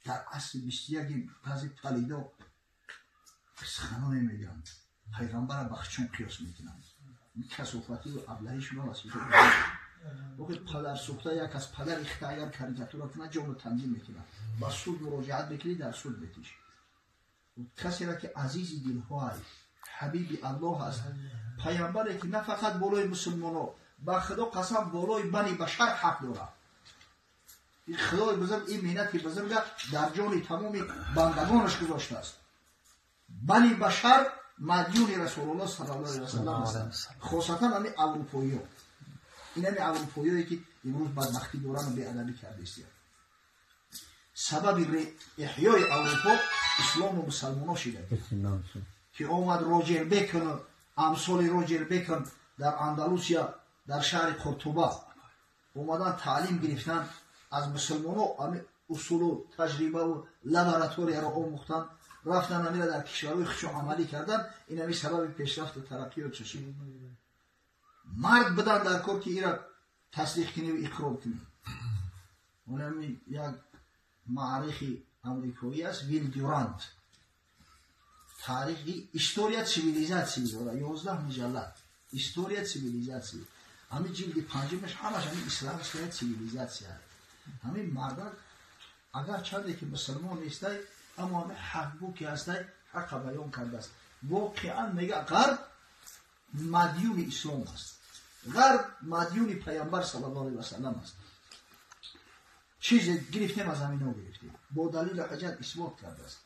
Дар асри 21 баъзе палидо суханое мегӯянд, пайғамбара ба хчун қиёс мекунанд. Касофатию аблаҳи шумо аст. Охи падарсӯхта, як аз падари хита агар карикатура кунад, ҷону танзим мекунад, ба суд муроҷиат мекунӣ, дар суд метиш. Касеро ки азизи дилҳоай, ҳабиби Аллоҳ аст, паямбаре ки на фақат болои мусулмоно, ба Худо қасам, болои бани башар ҳақ дорад. Худои бузург ин миннати бузурга дар ҷони тамоми бандагонаш гузоштааст. Бани башар мадюни Расулуллоҳ саллаллоҳу алайҳи васаллам ҳастанд, хосатан ҳами аврупоиё. Ин ҳами аврупоиёе ки имрӯз бадбахтӣ дорану беадабӣ кардастиянд. Сабаби эҳёи Аврупо ислому мусалмоно шида, ки омад Роҷер Бекон, амсоли Роҷер Бекон, дар Андалусия, дар шаҳри Қуртуба омадан, таълим гирифтан аз мусулмоно, ами усулу таҷрибаву лабораторияро омӯхтан, рафтан, амира дар кишварҳои худшон амалӣ кардан. Ин ами сабаби пешрафту тараққиёт шуд. Мард будан дар кор, ки ира тасдиқ кунӣ, иқрор кунӣ. Онами як муаррихи амрикоӣ аст, Вил Дюрант, таърихи «История цивилизации» дора, 11 муҷаллад «История цивилизации». Ҳамин ҷилди панҷумаш ҳамаш ҳамин исламская цивилизация. Ҳамин мардак агар чанде ки мусулмон нестай, аммо ҳамин ҳақгӯ ки ҳастай, ҳаққа баён кардааст. Воқеан мега, Ғарб мадюни ислом аст, Ғарб мадюни Паямбар саллаллоҳу алайҳи васаллам аст. Чизе гирифтем, аз ҳамино гирифтем, бо далилу ҳуҷҷат исбот кардааст.